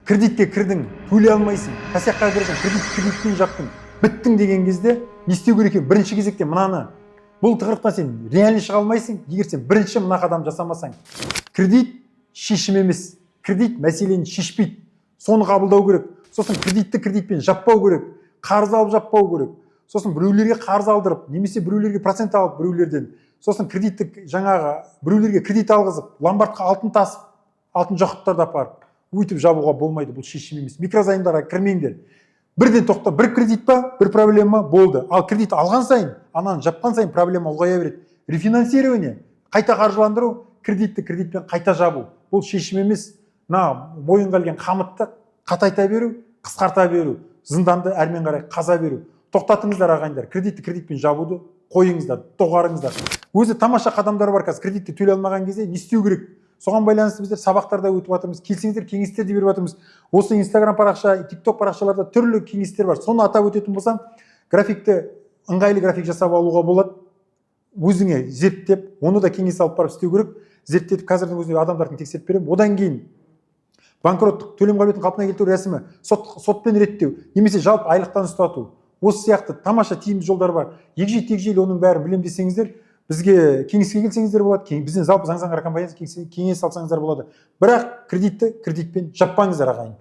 Кредитке кірдің, төлей алмайсың, косякқа кірдің, кредит кредитпен жаптың, біттің деген кезде не істеу керек екен? Бірінші кезекте мынаны, бұл тығырықтан сен реально шыға алмайсың, егер сен бірінші мына қадам жасамасаң. Кредит шешім емес, кредит мәселені шешпейді, соны қабылдау керек. Сосын кредитті кредитпен жаппау керек, қарыз алып жаппау керек. Сосын біреулерге қарыз алдырып немесе біреулерге процент алып, біреулерден, сосын кредитті жаңағы біреулерге кредит алғызып, ломбардқа алтын тасып, алтын жоқтарды апарып, өйтіп жабуға болмайды, бұл шешім емес. Микрозаймдарға кірмеңдер. Бірден тоқта, бір кредит па, бір проблема болды. Ал кредит алған сайын, ананы жапқан сайын проблема ұлғая береді. Рефинансирование, қайта қаржыландыру, кредитті кредитпен қайта жабу, бұл шешім емес. Мына мойынға ілген қамытты қатайта беру, қысқарта беру, зынданды әрмен қарай қаза беру. Тоқтатыңыздар, ағайындар, кредитті кредитпен жабуды қойыңыздар, доғарыңыздар. Өзі тамаша қадамдар бар. Қазір кредитті төлей алмаған кезде не істеу керек, соған байланысты біздер сабақтарда өтіп жатырмыз. Келсеңіздер, кеңестер де беріп жатырмыз. Осы Инстаграм парақша, Тик Ток парақшаларда түрлі кеңестер бар. Соны атап өтетін болсам, графикті, ыңғайлы график жасап алуға болады өзіңе зерттеп. Оны да кеңес алып барып істеу керек. Зерттетіп, қазірдің өзінде адамдардың тексеріп беремін. Одан кейін банкроттық, төлем қабілетін қалпына келтіру рәсімі, сотпен реттеу немесе жалпы айлықтан ұстату, осы сияқты тамаша тиімді жолдар бар. егжей тегжейлі оның бәрін білемін десеңіздер, бізге кеңеске келсеңіздер болады. Бізден, жалпы Заң Заңғар компаниясы, кеңес алсаңыздар болады. Бірақ кредитті кредитпен жаппаңыздар, ағайын.